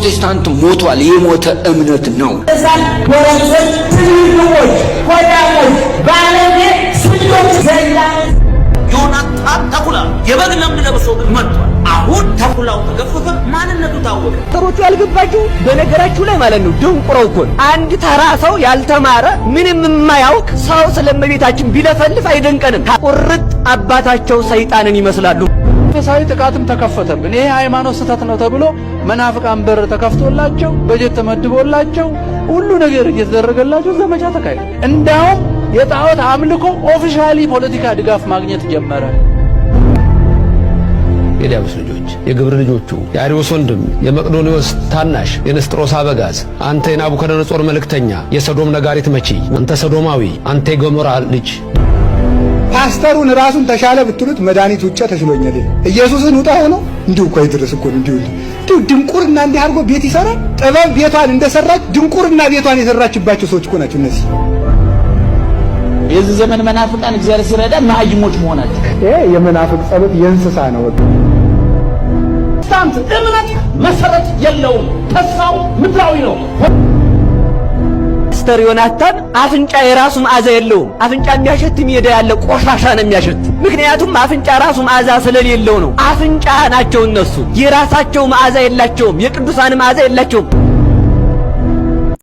ፕሮቴስታንት ሞቷል። የሞተ እምነት ነው። ጎረምሶች፣ ትልልቆች፣ ሆዳሞች፣ ባለጌ፣ ስዶች፣ ዘላ ዮናታን ተኩላ የበግ ለምድ ለብሶ ግን መጥቷል። አሁን ተኩላው ተገፈፈ፣ ማንነቱ ታወቀ። ዶክተሮቹ ያልገባችሁ በነገራችሁ ላይ ማለት ነው። ድንቁረው እኮ ነው። አንድ ተራ ሰው ያልተማረ ምንም የማያውቅ ሰው ስለእመቤታችን ቢለፈልፍ አይደንቀንም። ቁርጥ አባታቸው ሰይጣንን ይመስላሉ። መንፈሳዊ ጥቃትም ተከፈተብን። ይሄ ሃይማኖት ስህተት ነው ተብሎ መናፍቃን በር ተከፍቶላቸው በጀት ተመድቦላቸው ሁሉ ነገር እየተደረገላቸው ዘመቻ ተካሄደ። እንዳውም የጣዖት አምልኮ officially ፖለቲካ ድጋፍ ማግኘት ጀመረ። የዲያብሎስ ልጆች፣ የግብር ልጆቹ፣ የአርዮስ ወንድም፣ የመቅዶኒዎስ ታናሽ፣ የንስጥሮስ አበጋዝ፣ አንተ የናቡከደነጾር መልእክተኛ፣ የሰዶም ነጋሪት መቺ፣ አንተ ሰዶማዊ፣ አንተ የገሞራ ልጅ። ፓስተሩን ራሱን ተሻለ ብትሉት መድኃኒት ውጫ ተሽሎኛል ይላል። ኢየሱስን ውጣ ሆኖ እንዲሁ እኮ አይድረስ እኮ እንዲሁ እንዲሁ ድንቁርና እንዲህ አድርጎ ቤት ይሰራል። ጥበብ ቤቷን እንደሰራች ድንቁርና ቤቷን የሰራችባቸው ሰዎች እኮ ናቸው እነዚህ። የዚህ ዘመን መናፍቃን እግዚአብሔር ሲረዳን መሀይሞች መሆናቸው። ይሄ የመናፍቅ ጸሎት የእንስሳ ነው። ፕሮቴስታንት እምነት መሰረት የለውም። ተስፋው ምድራዊ ነው። ፓስተር ዮናታን አፍንጫ የራሱ መዓዛ የለውም። አፍንጫ የሚያሸት ሜዳ ያለ ቆሻሻ ነው የሚያሸት። ምክንያቱም አፍንጫ ራሱ መዓዛ ስለሌለው ነው። አፍንጫ ናቸው እነሱ። የራሳቸው መዓዛ የላቸውም። የቅዱሳን መዓዛ የላቸውም።